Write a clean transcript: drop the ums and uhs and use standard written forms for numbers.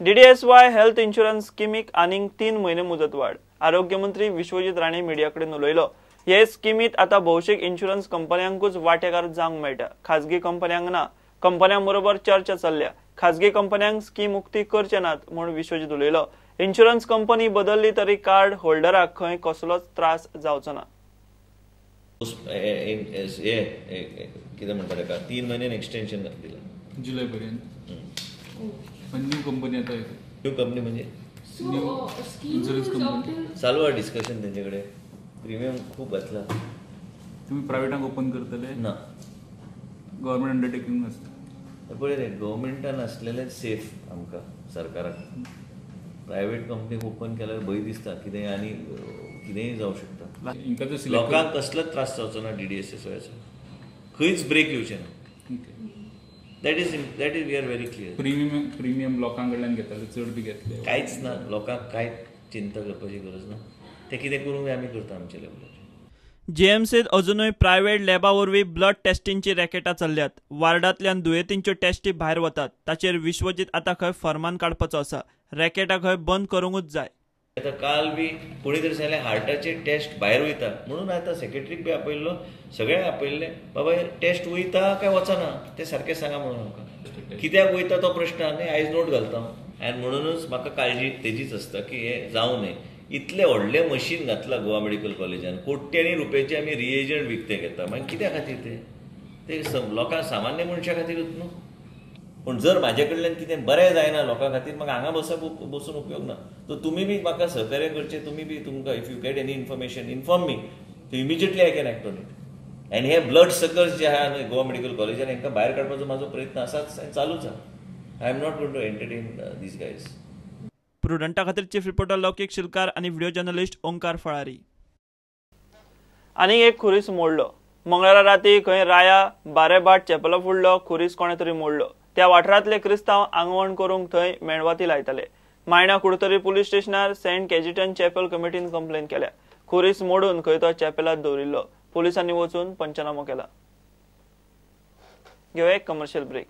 डीडीएसवाय health insurance स्किमीक आनीक 3 म्हयने मुजतवाड. आरोग्यमंत्री विश्वजीत राणे मिडिया कडेन उलयलो. हे स्किमीत आतां भौशीक इन्शुरन्स कंपन्यांकूच वांटेकार जावंक मेळटा, खाजगी कंपन्यांक ना. कंपन्यां बरोबर चर्चा चल्ल्या, खाजगी कंपन्यांक स्कीम उक्ती करचे नात म्हूण विश्वजीत उलयलो. इन्शुरन्स कंपनी बदलली तरी कार्ड होल्डराक खंय कसलोच त्रास जावचो ना. कितें म्हणटा ताका 3 म्हयन्यान एक्सटेन्शन दिलां जुलै पर्यंत. पण न्यू कंपनी आता येते. न्यू कंपनी म्हणजे इन्शुरन्स कंपनी चालू आहे डिस्कशन त्यांच्याकडे. प्रीमियम खूप घातला. तुम्ही प्रायव्हेटांक ओपन करतले ना, गव्हर्मेंट अंडरटेकिंग आसता. पळय रे, गव्हर्मेंटान आसलेलें सेफ आमकां सरकाराक. प्रायव्हेट कंपनीक ओपन केल्यार भंय दिसता कितें आनी कितेंय जावं शकता. लोकांक कसलोच त्रास जावचो ना डीडीएसएसवायचो, खंयच ब्रेक येवचें ना. That is we are very clear. Premium लोकां कडल्यान घेतले चड बी घेतले कांयच ना. लोकांक कांय चिंता करपाची गरज ना. ते कितें करूंक जाय आमी करता आमच्या लेवलाचेर. जीएमसीत अजुनूय प्रायव्हेट लॅबा वरवीं ब्लड टेस्टिंगची रॅकेटां चल्ल्यात. वार्डांतल्यान दुयेंतींच्यो टेस्टी भायर वतात. ताचेर विश्वजीत आतां खंय फर्मान काडपाचो आसा. रॅकेटां खंय बंद करूंकूच जाय. आतां काल बी कोणी तरी सांगलें हार्टाचे टेस्ट भायर वयता म्हणून आतां सेक्रेटरीक बी आपयल्लो, सगळ्यांक आपयल्ले, बाबा टेस्ट वयता काय वचना तें सारकें सांगा म्हणून आमकां. कित्याक वयता तो प्रश्न आनी आयज नोट घालता हांव. आनी म्हणूनच म्हाका काळजी तेजीच आसता की हें जावं नये. इतलें व्हडलें मशीन घातलां गोवा मेडिकल कॉलेजान, कोट्यांनी रुपयाचे आमी रिएजंट विकते घेता, मागीर कित्या खातीर ते ते लोकांक सामान्य मनशा खातीरूच न्हू. पूण जर म्हाजे कडल्यान कितें बरें जायना लोकां खातीर म्हाका हांगा बसून उपयोग ना. सो तुमी बी म्हाका सहकार्य करचें, तुमी बी तुमकां if you get any information inform me, immediately I can act on it. आनी हे ब्लड सकर्स जे आहा न्हय गोवा मेडिकल कॉलेजान, हांकां भायर काडपाचो म्हाजो प्रयत्न आसाच आनी चालूच आहा. I am not going to entertain these guys. प्रुडंटा खातीर चीफ रिपोर्टर लौकीक शिलकार आनी व्हिडिओ जर्नलिस्ट ओंकार फळारी. आनी एक खुरीस मोडलो. मंगळारा राती खंय राया बारेभाट चॅपला फुडलो खुरीस कोणे तरी मोडलो. त्या वाठारांतले क्रिस्तांव आंगवण करूंक थंय मेणवाती लायताले. मायणा कुडतरी पुलीस स्टेशनार सेंट कॅजिटन चॅपल कमिटीन कंप्लेन केल्या. खुरीस मोडून खंय तो चॅपेलात दवरिल्लो. पुलिसांनी वचून पंचनामो केला. घेवया एक कमर्शियल ब्रेक.